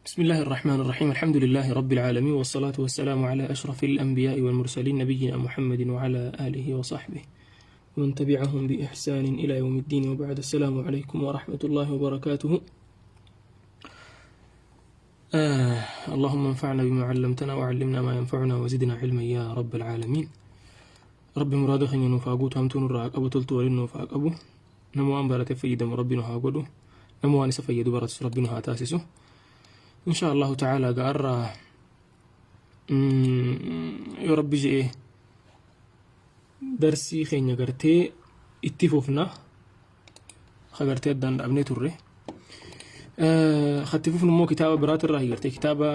بسم الله الرحمن الرحيم الحمد لله رب العالمين والصلاة والسلام على أشرف الأنبياء والمرسلين نبينا محمد وعلى آله وصحبه ومن تبعهم بإحسان إلى يوم الدين وبعد السلام عليكم ورحمة الله وبركاته آه اللهم انفعنا بما علمتنا وعلمنا ما ينفعنا وزدنا علما يا رب العالمين ربي muraada keenya nuuf haa guutu hamtuu nurraa haa qabu toltuu waliin nuuf haa qabu nama waan barate fayyadamu rabbi nu haa godhu nama waan isa fayyadu baratus rabbi nu haa taasisu insha allahu ta'ala ga'arraa yoo rabbi je'e darsii keenya gartee itti fufna ka gartee addaan dhaabnee turre. Katti fufnu immoo kitaaba biraatirraa gartee kitaaba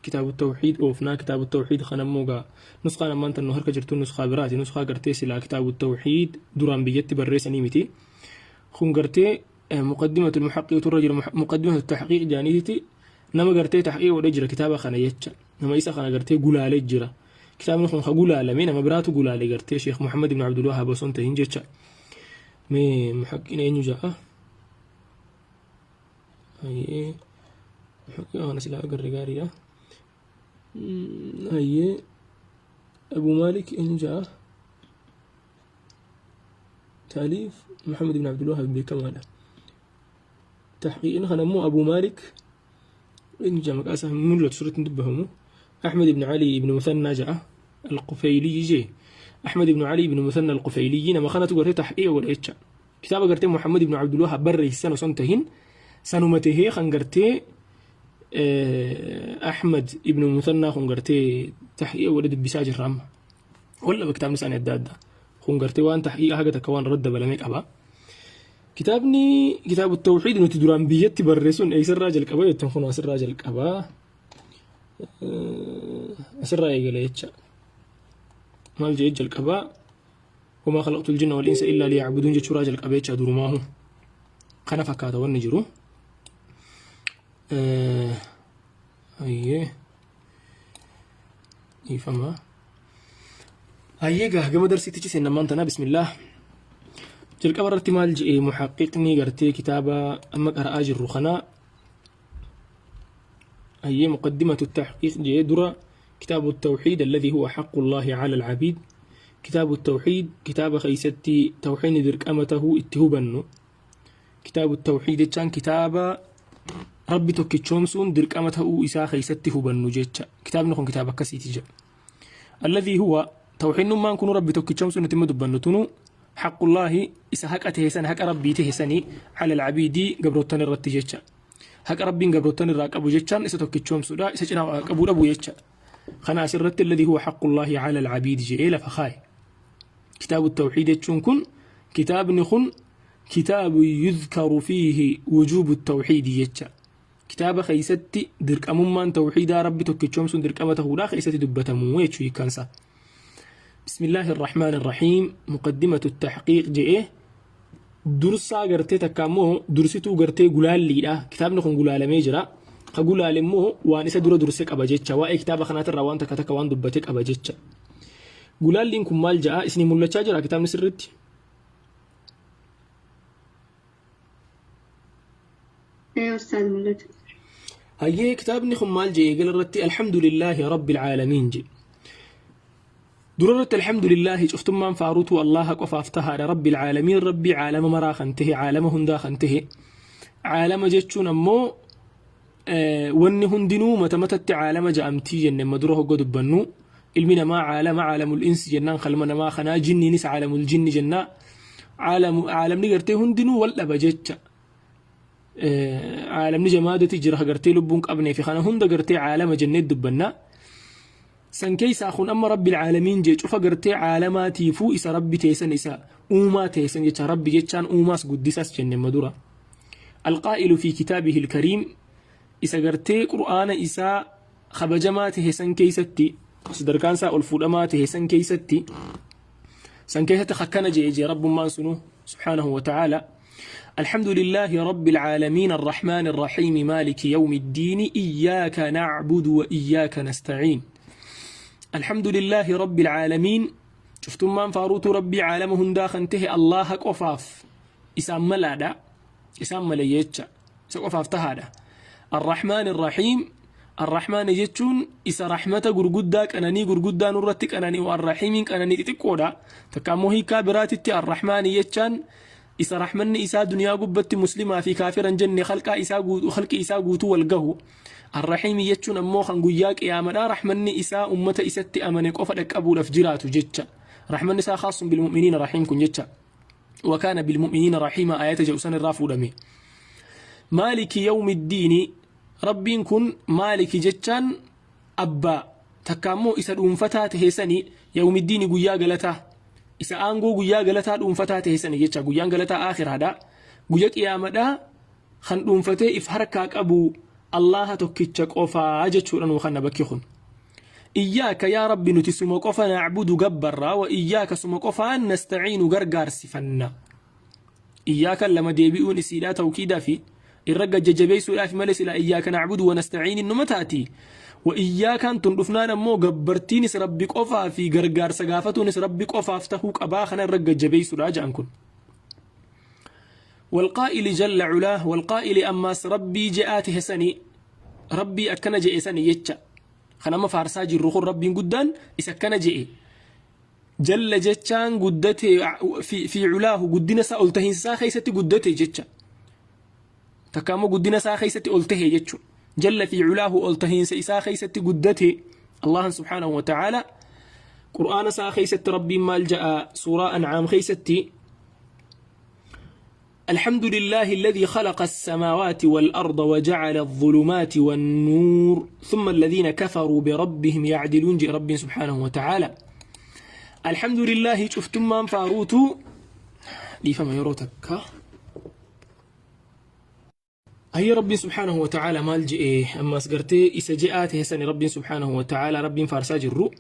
kitaabu tawxiid oofnaa. Kitaabu tawxiid kana immoo gaa nusqaan ammaan tan nu harka jirtu nusqaa biraati. Nusqaa gartee silaa kitaabu tawxiid duraan biyyatti barreessanii miti. Kun gartee muqaddimatul muhaqqiq turra jira, muqaddimatu tahqiiq jaaniiti nama gartee tahqiiq godhee jira kitaaba kana jecha. Nama isa kana gartee gulaalee jira. Kitaabni kun ka gulaalame nama biraatu gulaale gartee Sheekh Muhammad ibn Abdul Wahhaab osoo hin tahin jecha. Mee muhaqqiin eenyu ja'a? Hayyee, muhaqqiqa kana silaa agarre gaariidha. Hayyee, Abu Maalik eenyu ja'a? Taaliif Muhammad ibn Abdul Wahhaab beekamaadha. Tahqiiqni kana immoo Abu Maalik eenyu ja'a? Maqaa isaa hin mul'atu, sirriitti hin dubbifamu. Ahmad ibn Ali ibn Muthannaa ja'a. Al-Qufayli jee. Ahmad ibn Ali ibn Muthanna Al-Qufayli nama kanatu gartee tahqiiqa godhe jecha. Kitaaba gartee Muhammad ibn Abdul Wahhab barreessan osoo hin tahin sanuma tahee kan gartee Ahmad ibn Muthannaa kun gartee tahqiiqa godhe dubbisaa jirra amma. Walla kitaabni isaanii adda adda. Kun gartee waan tahqiiqa haga takka waan irratti dabalame qaba. Kitaabni kitaabu tawxiid nuti duraan biyyatti barreessuun eessarraa jalqaba jettan kun asirraa jalqaba. Asirraa eegala jecha. Maal jedhee jalqabaa? Wamaa khalaqtul jinna wal insa illaa liya'buduun jechuurraa jalqabee jecha durumaahu. Kana fakkaata wanni jiru. Hayyee. Dhiifama. Hayyee gaa gama darsiitichi seennamaan tanaa bismillaah. Jalqaba irratti maal jedhee muhaqqiqni gartee kitaaba amma qara'aa jirru kanaa? Hayyee, muqaddimatu tahqiiq jedhee dura kitaabu tawxiid alladhi huwa haqqu Allaahi ala al-abiid. Kitaabu tawxiid kitaaba keessatti tawxiidni dirqama tahuu itti hubannu. Kitaabu tawxiid jechaan kitaaba rabbi tokkichoomsuun dirqama ta'uu isaa keessatti hubannu jecha. Kitaabni kun kitaaba akkasiiti jedha. Alladhii huwa tawxiidnummaan kun rabbi tokkichoomsuun nuti imma dubbannu tunu haqqullaahi isa haqa ta'e san haqa rabbii ta'e sanii ala al-abiidii gabroottan irratti jecha. Haqa rabbiin gabroottan irraa qabu jechaan isa tokkichoomsuudha, isa cinaa waa qabuu dhabu jecha. Kana asirratti alladhii huwa haqqullaahi ala al-abiidi jedhee lafa kaaye. Kitaabu tawxiid jechuun kun kitaabni kun kitaabu yudhkaru fiihi wujuubu tawxiidi jecha. Kitaaba keessatti dirqamummaan tawxiidaa rabbi tokkichoomsuun dirqama ta'uudha keessatti dubbatamu jechuu hiikkaansaa. Bismillaahi irrahmaan irrahiim muqaddimatu tahqiiq jedhee dursaa gartee takka immoo dursituu gartee gulaalliidha. Kitaabni kun gulaalamee jira. Ka gulaale immoo waan isa dura durse qaba jecha. Waa'ee kitaaba kanaatirraa waan takka takka waan dubbate qaba jecha. Gulaalliin kun maal ja'a? Isinii mul'achaa jira kitaabni sirriitti? Ee ustaaz, mul'atu. Hayyee, kitaabni kun maal jedhe eegala irratti? Alhamdulillaahi rabbil caalamiin jedhe. Dura irratti alhamdulillaahi cuftummaan faaruutu Allaha qofaaf tahaadha. Rabbil caalamiin rabbii caalama maraa kan tahe, caalama hundaa kan tahe. Caalama jechuun ammoo wanni hundinuu mata matatti caalama ja'amtii jenne amma dura hogga dubbannu. Ilmi namaa caalama caalamul insi jennaan kalma namaa kanaa, jinniinis caalamul jinni jennaa. Caalamni gartee hundinuu wal dhaba jecha. Caalamni jamaadati jira gartee lubbuun qabnee fi kana hunda gartee caalama jennee dubbanna. San keessaa kun amma rabbil caalamiin jee cufa gartee caalamaatiifuu isa rabbi teessan isa uumaa teessan jecha, rabbi jechaan uumaas guddisas jenne amma dura. Alqaa'ilu fi kitaabihi alkariim isa gartee qur'aana isaa kabajamaa tahe san keessatti sadarkaan isaa ol fuudhamaa tahe san keessatti akkana jee jee rabbummaan sunu subhaanahu wa ta'ala: الحمد لله رب العالمين الرحمن الرحيم مالك يوم الدين إياك نعبد وإياك نستعين. الحمد لله رب العالمين شفتم من فاروت ربي عالم هندا خنته الله قفاف إسام ملادا إسام مليتشا إسا قفاف تهادا. Arrahmaan Irrahiim. Arrahmaan jechuun isa rahmata gurguddaa qananii gurguddaa nurratti qanani'u, Arrahiimiin qananii xixiqqoodha. Takka ammoo hiikaa biraatitti Arrahmaani jechaan isa rahmanni isaa duniyaa gubbatti muslimaa fi kaafira hin jenne khalqaa isaa guutuu khalqi isaa guutuu wal gahu. Arrahiimi jechuun ammoo kan guyyaa qiyaamadhaa rahmanni isaa ummata isatti amane qofa dhaqqabuudhaaf jiraatu jecha. Rahmanni isaa khaasun bilmu'miniina rahiim kun jecha. Wakaana bilmu'miniina rahiima ayata jedhu san irraa fuudhame. Maaliki yawmiddiini. Rabbiin kun maaliki jechaan abbaa takka ammoo isa dhuunfataa tahe sani, yawmiddiini guyyaa galataa, isa aangoo guyyaa galataa dhuunfataa tahe sani jecha. Guyyaan galataa aakhiraadha, guyya qiyaamadhaa kan dhuunfatee if harkaa qabu Allaaha tokkicha qofaa jechuudha nuu kanna bakki kun. Iyyaaka yaa Rabbi nuti suma qofa na'budu gabbarraa, wa iyyaaka suma qofaan nasta'iinu gargaarsifanna. Iyyaaka lama deebi'uun isiidhaa tawkiidaa fi irra gad jajjabeessuudhaaf malee silaa iyyaaka na'budu wa nasta'iin numa taati. Wa iyyaakaan tun dhufnaan ammoo gabbartiinis Rabbi qofaa fi gargaarsa gaafatuunis Rabbi qofaaf tahuu qabaa kana irra gad jabeessuudha ja'an kun. Walqaa'ili jalla culaah, walqaa'ili ammaas Rabbii je'aa tahe sani, Rabbii akkana je'e sani jecha. Kan amma faarsaa jirru kun Rabbiin guddaan isa akkana je'e. Jalla jechaan guddate, fi culaahu guddina isaa ol tahiinsa isaa keessatti guddate jecha. Takka ammoo guddina isaa keessatti ol tahe jechuudha. Jalla fi culaahu ol tahiinsa isaa keessatti guddate Allahan subhaanahu wa ta'aala. Qur'aana isaa keessatti Rabbiin maal ja'a? Suuraa An'aam keessatti: الحمد لله الذي خلق السماوات والأرض وجعل الظلمات والنور ثم الذين كفروا بربهم يعدلون. جاء رب سبحانه وتعالى الحمد لله شفتم من فاروتو ليفما يروتك هي ربي سبحانه وتعالى مال جئ أما سقرتي إسا جاءت هسني ربي سبحانه وتعالى ربي فارسا جرو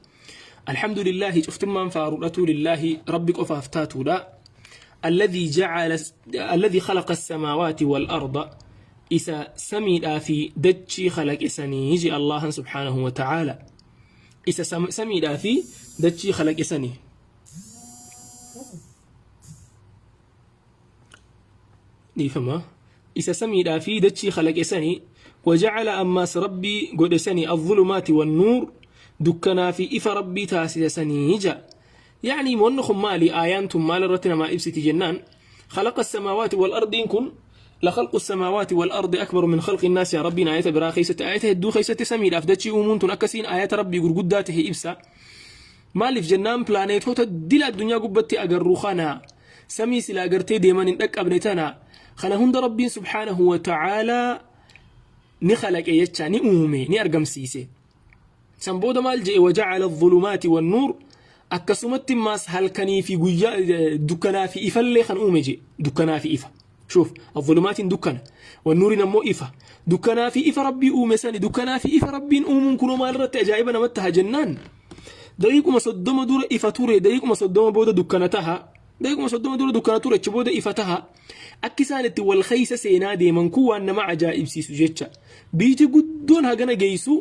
الحمد لله شفتم من فاروتو لله ربي قفافتاتو لا الذي جعل الذي خلق السماوات والأرض إسا سمي في دتشي خلق إسني يجي الله سبحانه وتعالى إسا سمي في دتشي خلق إسني dhiifama isa samiidhaa fi dachii kalaqe sani. Wajacala ammaas Rabbii godhe sani, azzulumaati wannuur dukkanaa fi ifa Rabbii taasise sanii ja. Yacni wanni kun maali? Aayaan tun maal irratti namaa ibsiti jennaan, khalaqa samaawaati wal ardiin kun لخلق السماوات والأرض أكبر من خلق الناس يا ربي آية برا خيست آية هدو خيست سمي لاف دتشي أمون تون أكسين آية ربي غرغداته إبسا. Maaliif jennaan, pilaaneetota dila addunyaa gubbatti agarru kana, samii sila agartee deeman hin dhaqqabne tana, kana hunda Rabbiin subhaanahu wa ta'aalaa ni kalaqe jecha, ni uume, ni argamsiise. San booda maal jedhe? Waja'ala dhulumaati wannuur. Akkasumatti maas halkanii fi guyyaa, dukkanaa fi ifallee kan uume jedhe. Dukkanaa fi ifa. Shuuf, dhulumaatiin dukkana, wannuuriin ammoo ifa. Dukkanaa fi ifa Rabbii uume sani. Dukkanaa fi ifa Rabbiin uumuun kunoo maal irratti ajaa'iba namatti taha jennaan, daqiiquma 30 dura ifa ture, daqiiquma 30 booda dukkana taha. Daqiiquma 30 dura dukkana ture, achi booda ifa taha. Akki isaan itti wal keessa seenaa deeman kun waan nama ajaa'ibsiisu jecha. Biiti guddoon hagana geessu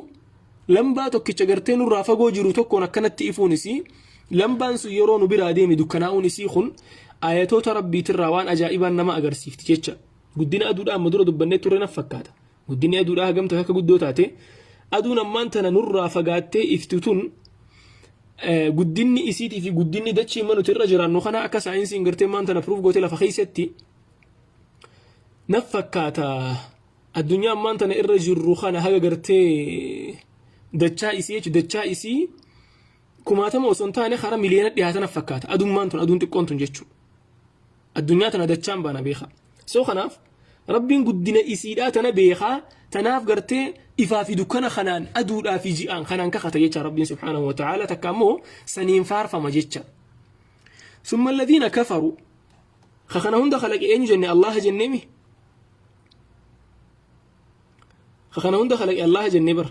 lambaa tokkicha gartee nurraa fagoo jiru tokkoon akkanatti ifuun isii, lambaan sun yeroo nu biraa deeme dukkanaa'uun isii kun ayatoota Rabbiitirraa waan ajaa'ibaan nama agarsiifti jecha. Guddina aduudhaa amma dura dubbannee turre naf fakkaata. Guddinni aduudhaa hagamta akka guddoo taate, aduun ammaan tana nurraa fagaattee iftu tun, guddinni isiitii fi guddinni dachii amma nuti irra jiraannu kana akka saayinsiin gartee ammaan tana proof gootee lafa keessatti naf fakkaata. Addunyaa ammaan tana irra jirru kana haga gartee dachaa isii jechuudha, dachaa isii kumaatama osoo hin taane karaa miliyoona dhiyaatan fakkaata adummaan tun, aduun xiqqoon tun jechuudha. Addunyaa tana dachaan baana beekaa. So kanaaf Rabbiin guddina isiidhaa tana beekaa, tanaaf gartee ifaa fi dukkana kanaan, aduudhaa fi ji'aan kanaan kakata jecha Rabbiin subhaanahu wa ta'aala, takka ammoo saniin faarfama jecha. Summa alladhiina kafaru ka kana hunda kalaqe eenyu jenne? Allaha jenneemi. Ka kana hunda kalaqe Allaha jennee bar.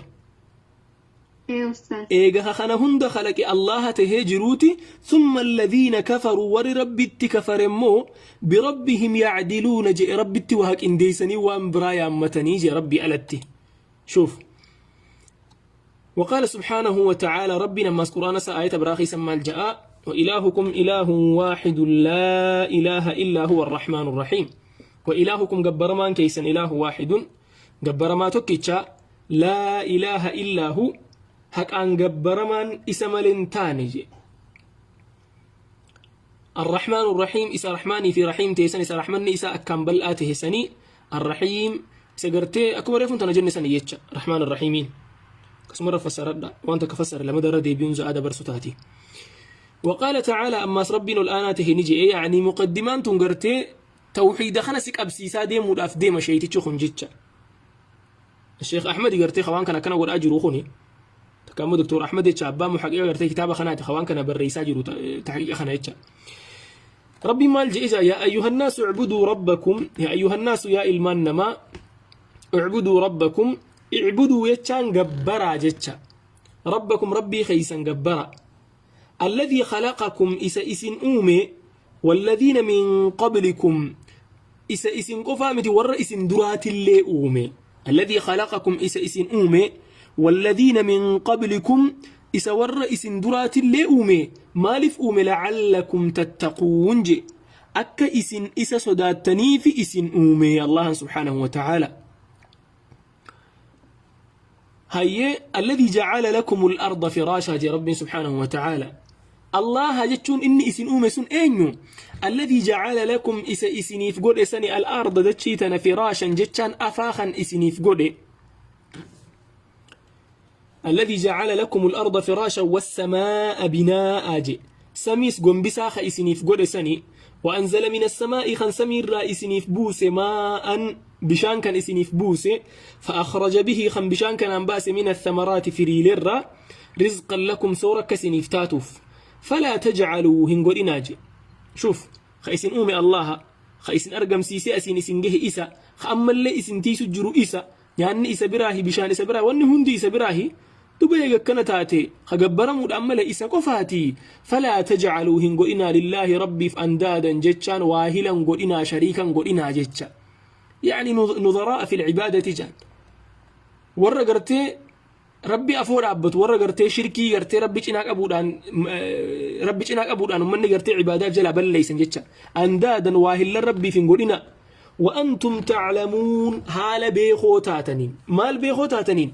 Ee ustaaz. Eega ka kana hunda kalaqe Allaha tahee jiruuti, thumma alladhiina kafaruu warri Rabbitti kafare immoo birabbihim yacdiluuna jedhe, Rabbitti waa qindeessanii waan biraa yaammatanii jedhe Rabbii alatti. Shuuf. وقال سبحانه وتعالى ربنا ما قرآن آية براخي سمى الجاء: وإلهكم إله واحد لا إله إلا هو الرحمن الرحيم. وإلهكم جبرمان كيسا إله واحد. Gabbaramaa tokkicha laa ilaaha illaa hu haqaan gabbaramaan isa malee hin taane je. الرحمن الرحيم إسا رحماني في رحيم تيسن إسا رحمني إسا أكام بلآ تهسني الرحيم إسا قرتي أكبر يفون تنجن سني يتشا رحمن الرحيمين كسمرة فسرت وأنت كفسر لما در دي بيونز آدا برسوتاتي وقال تعالى أما ربنا الآن تهنجي يعني مقدمان تنقرتي توحيد خنسك أبسيسا ديم وداف ديم شيتي تشخن جتشا الشيخ أحمد قرتي خوان كان كان أجر خوني تكامو دكتور أحمد يتشا أبا محقق قرتي كتابة خناتي خوان كان بريسا جرو تحقيق خناتي ربي مال جئزة يا أيها الناس اعبدوا ربكم يا أيها الناس يا إلمان نما اعبدوا ربكم اعبدوا يتشان جبرا جتشا ربكم ربي خيسا جبرا الذي خلقكم إسا إسن أومي والذين من قبلكم إسا إسن قفامتي ور إسن درات اللي أومي الذي خلقكم إسا إسن أومي والذين من قبلكم إسا ور إسن درات اللي أومي مالف أومي لعلكم تتقون جي أكا إسن إسا صداتني في إسن أومي الله سبحانه وتعالى هيا الذي جعل لكم الأرض فراشا جي رب سبحانه وتعالى الله جتشون إني إسن أومي سن أينيو الذي جعل لكم إسا إسني فقود إسني الأرض دتشيتنا فراشا جتشان أفاخا إسني فقود الذي جعل لكم الأرض فراشا والسماء بناء جي سميس قنبسا خإسني فقود سني وأنزل من السماء خن سمير رائسني فبوس ماء بشان كان إسني فبوس فأخرج به خن بشان كان أنباس من الثمرات فريلرا رزقا لكم سورة كسني فتاتوف فلا تجعلوا هنقول إناجي شوف خيسن أومي الله خيسن أرقم سيسي أسين إسن إسا خأما اللي إسن تيسو جرو إسا يعني إسا براهي بشان إسا براهي وأن هندي إسا براهي دبي كان تاتي خجبرم ودأمل إسا قفاتي فلا تجعلوا هنقول إنا لله ربي فأندادا جتشان واهلا قل إنا شريكا قل إنا جتشا يعني نظراء في العبادة جان ورا قرتي ربي أفور أبت ورا قرتي شركي قرتي ربي إنك أبودان ربي إنك أبودان ومن قرتي عبادات جلا بل ليس جتشا أندادا واهلا ربي في قل إنا وأنتم تعلمون هال بيخو تاتنين مال بيخو تاتنين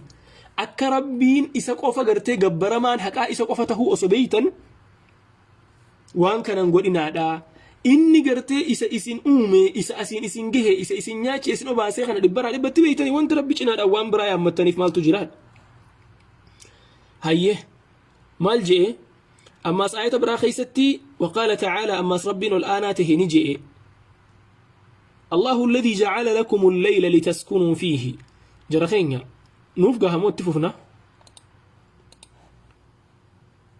akka rabbiin isa qofa gartee gabbaramaan haqaa isa qofa tahuu osoo beeytan waan kanan godhinaadha. Inni gartee isa isin uume, isa asiin isin gahe, isa isin nyaache, isin obaasee kana dhibbaraa dhibbatti beeytanii wanti rabbi cinaadhaan waan biraa yaammattaniif maaltu jiraadha. Hayyee maal je'e ammaas aayata biraa keessatti waqaala tacaalaa ammaas rabbiin ol aanaa tahe ni je'e. الله الذي جعل لكم الليل لتسكنوا فيه جرخينيا nuuf gahamoo itti fufna.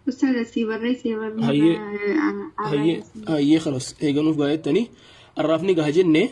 Ustaaz si barreesse Hayyee hayyee hayyee khalas eega nuuf gaha jettanii arraafni gaha jenne